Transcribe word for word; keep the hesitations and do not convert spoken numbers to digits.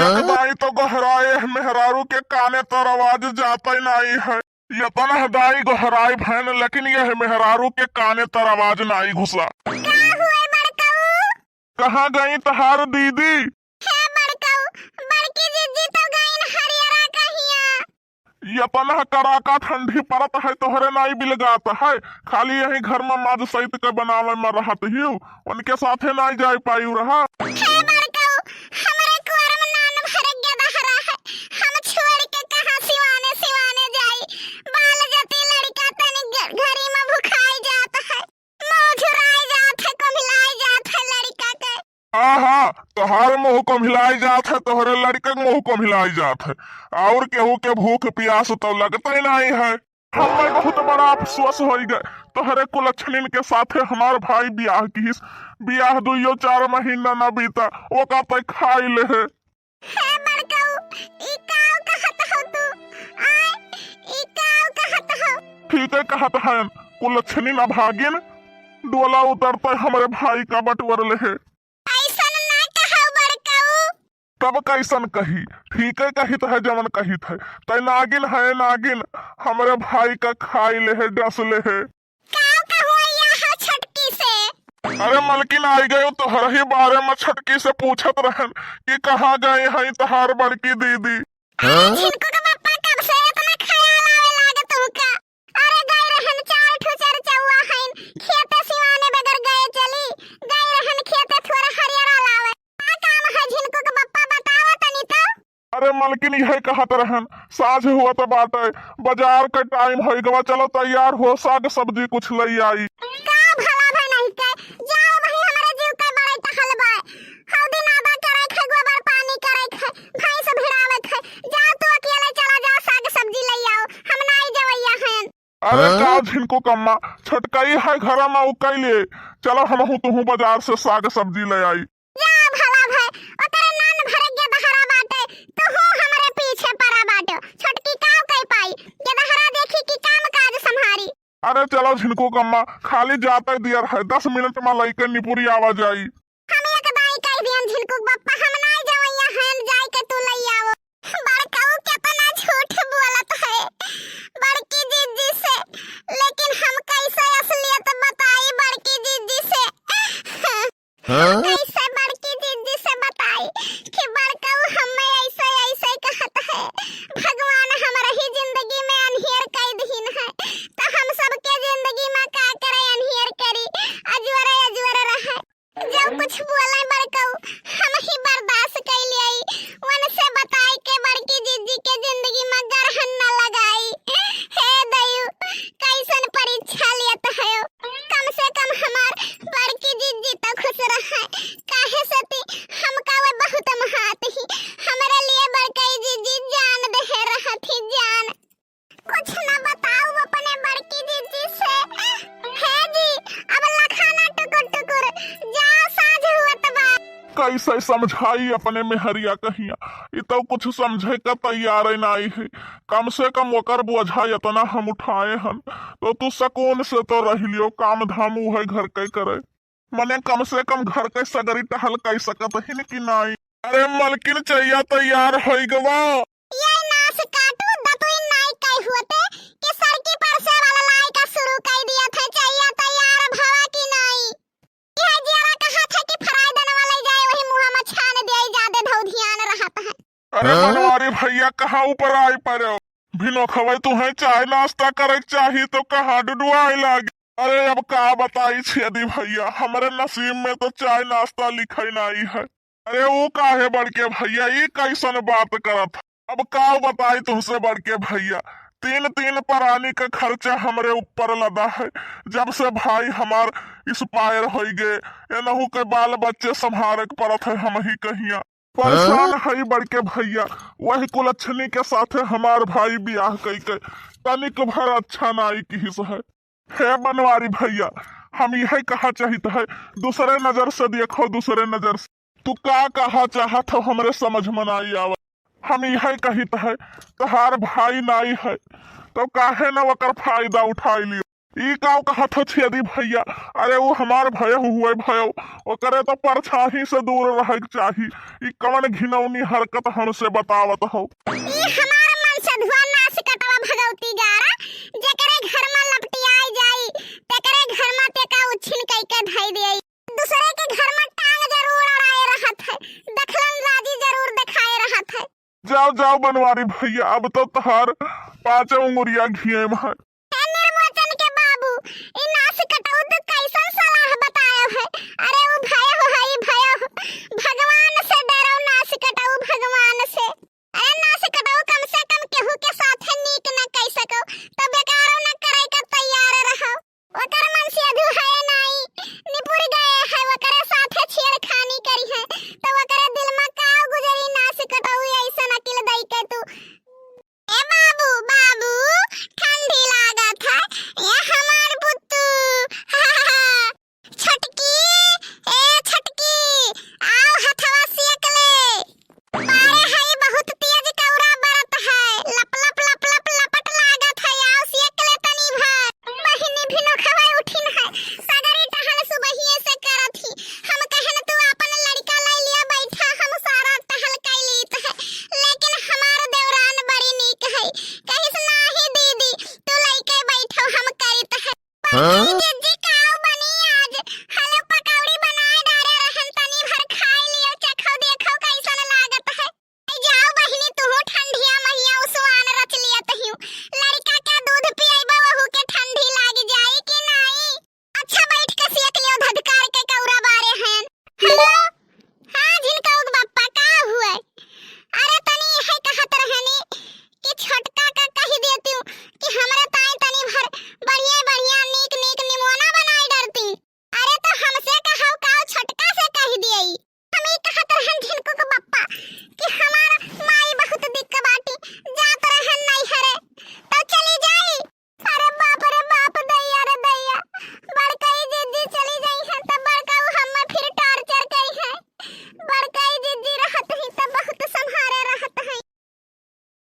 एक दाई तो गोहराए, मेहरारू के काने तर आवाज जाते नाई है। यतन दाई गोहराए भैन, लेकिन यह मेहरारू के काने तर आवाज नाई घुसा। का हुए बड़कऊ? कहाँ गई तहार दीदी? हे बड़कऊ, बड़की जिज्जी तो गईन हरियरा कहिया। यतन कड़ाका ठंडी परत है, तोहरे नाई बिलगात है, खाली यही घर में माज सैत के बनावे में रहत हियो, उनके साथे नाई जाए पायु रहा। हे बड़कऊ, हमरे कुंवर में नान भर गदहरा है, हम छोड़ के कहाँ सिवाने सिवाने जाई? बाल जति लड़िका तनी घ-, घरी में भुखाई जात है, मुँह झुराई जात है, कुम्हिलाई जात है लड़िका के। हाँ, हाँ, तोहार मुँह कुम्हिलाई जात है, तोहरे लड़िका के मुँह कुम्हिलाई जात है, और केहू के भूख पियास तो लगते नाई है। हमें बहुत बड़ा अफसोस होई गए, तोहरे कुलच्छनिन के साथे हमार भाई बियाह किहिस। बियाह दुइयो चार महीना ना बीता, ओका तय खाई ले है। हे बड़कऊ, ई काऊ कहत हो तू? आय, ई काऊ कहत हो? ठीक है कहत हन, कुलच्छनिन अभागिन, डोला उतरते हमरे भाई का बटवर ले है। ऐसन ना कहौ बड़कऊ। तब कैसन कही? ठीके कहित है जवन कहित है। तै नागिन है नागिन, हमरे भाई का खाई ले है, डस ले है। का कहू यहाँ छोटकी से? अरे मलकिन आई गयो, तोहरही बारे में छोटकी से पूछत रहन कि कहाँ गए हैं तहार बड़की दीदी। हाँ? झिनकू के पप्पा कब से इतना ख्याल आवे लागे तुमका? अरे गए रहन चार ठो चरचौआ हइन, खेते सिवाने बगैर गए चली, गए रहन खेते थोड़ा हरियरा लावे। का काम है झिनकू के पप्पा बतावा तनी तो? अरे मलकिन यह कहत रहन, साँझ हुआ तो बाटे, बाजार का टाइम होई गवा, चलो तैयार हो, साग सब्जी कुछ लई आई। का भला भा नहीं के, जाओ वही हमरे जीव के बड़े टहल बाय। हौदी नादा करे खे, गोबर पानी करे खे, भैंस भिड़ावे खे, जाओ तू अकेले चला जाओ, साग सब्जी लई आओ, हम नाई जवैया हन। अरे हाँ? का झिनकू कम्मा, छोटकई है घरा में, उ कैले, चलो हमहू तुहू बाजार से साग सब्जी ले आई। जा भला भय, ओकरे नान भरे गदहरा बाटे, तुहू हमरे पीछे परा बाटे, छोटकी काव कई पाई, गदहरा देखी कि काम काज संभारी। अरे चलो झिनकू कम्मा, खाली जाते दियर है, दस मिनट में लइके निपुरी आवा जाई। हम एक दाई कह दियन झिनकू बप्पा, हम नाई जवैया हन, जाई के तू लई आवो। बड़कऊ केतना झूठ बोलत है बड़की जिज्जी से, लेकिन हम कैसे असलियत बताई बड़की जिज्जी से? हाँ? कैसे बड़की जिज्जी से बताई कि बड़कऊ हमें ऐसे ऐसे कहत है, भगवान हमरा ही जिंदगी में अनहेर कई दीन है, तो हम सबके जिंदगी में का करे अनहेर करी, अजवरे अजवरे रहे। जो कुछ बोले बड़कऊ, हम ही बर्दाश्त कई लियाई, उनसे बताई के बड़की जिज्जी के जिंदगी में गरहन न लगाई। हे दयू, कैसन परीक्षा लेत हयो। कम से कम हमार बड़की जिज्जी तो खुश रहे, काहे से ती हमका वे बहुत महात ही। हमरे लिए बड़कई जिज्जी जान देहे रहत ही, जान। कुछ न बताऊ अपने बड़की जिज्जी से। हे जी, अब लखाना टुकुर टुकुर, जा साँझ हुअत बा। कैसे समझाई अपने मेहरिया कहिया, ई तो कुछ समझे का तैयार नाई है। कम से कम ओकर बोझा इतना हम उठाए हन, तो तू सकून से तो रह लियो, काम धाम उहे घर के करे। मने कम से कम घर के सगरी टहल कई सकत हिन कि नाई। अरे मलकिन चैया तैयार होई गवा। ये नास काटू दतुई नाई कई होते कि सरकी परसे वाला लाई का शुरू कई दिया था। चैया तैयार भवा कि नाई? ये जियारा कहा था कि फ्राई देने वाला जाए वही मुँह में छान दिया, ज्यादा धौ ध्यान रहत है। अरे हाँ? बनवारी भैया कहाँ ऊपर आई पड़े? भिनोखवे तुहें चाय नाश्ता करे के चाही तो कहाँ डुडुआए लागे। अरे अब का बताई छेदी भैया, हमरे नसीब में तो चाय नाश्ता लिखे नाई है। अरे वो काहे बड़के भैया, ई कैसन बात करत? अब का बताई तुमसे बड़के भैया, तीन तीन परानी का खर्चा हमरे ऊपर लदा है। जब से भाई हमार एक्सपायर होई गए, एनहू के बाल बच्चे संभारे के पड़त है हम ही कहिया। परेशान है बड़के भैया, वही कुलच्छनी के साथे हमार भाई बियाह कई के तनिक भर अच्छा नाई किहिस है। हे बनवारी भैया, हम यह कहा चाहित है, दूसरे नजर से देखो, दूसरे नजर से। तू का कहा चाहत हो, हमरे समझ में नाई आवा। हम यह कहित है, तहार भाई नाई है, तो काहे न ओकर फायदा उठाई लियो? ई काउ कहत हो छेदी भइया? अरे उ हमार भयउ हुए भयउ, ओकरे तो परछाही से दूर रहइ के चाही। ई कवन घिनौनी हरकत हमसे बतावत हो? ई हमार मनसधुआ नास कटवा भगौती गारा, जेकरे घर मा लपटियाइ जाई, तेकरे घर मा तेका उछिन कइके धइ देई। दूसरे के घर मा टांग जरूर अड़ाए रहत है, दखलंदाजी जरूर देखाए रहत है। जाओ, जाओ बनवारी भइया, अब तो तहार पाँचों उंगुरिया घिये मा है। ए निर्मोचन के बाबू, ई नास कटऊ तू कइसन सलाह बतायो है? अरे उ भयउ है, ई भयउ, भगवान से डरउ नास कटऊ, भगवान से। अरे नास कटऊ, कम से कम केहू के साथे नीक न कइ सकउ, तो बेकारो न करइ का तैयार रहउ। ओकर मनसेधू है नाई, निपुर गए है, ओकरे साथे छेड़खानी करिहैं, तो ओकरे दिल मा का गुजरी नास कटऊ, अइसन अकिल दइ के तू। ए बाबू, बाबू, ठंडी लागत है, ए हमार पुत्तू। छोटकी, ए छोटकी, आउ हथवा सेक ले। बारे हई बहुत तेज कौरा बरत है, लप लप लप लप लपट लागत है, आउ सेक ले तनी भर। बहिनी भिनोखवा उठिन है, सगरी टहल सुबहिए से करत ही। हम कहन तू आपन लड़िका लइ लिया बैठा, हम सारा टहल कइ लीत है, लेकिन हमार देवरान बड़ी नीक है, कहिस नाही दीदी, तू लइके बैठो, हम करित है। हाँ?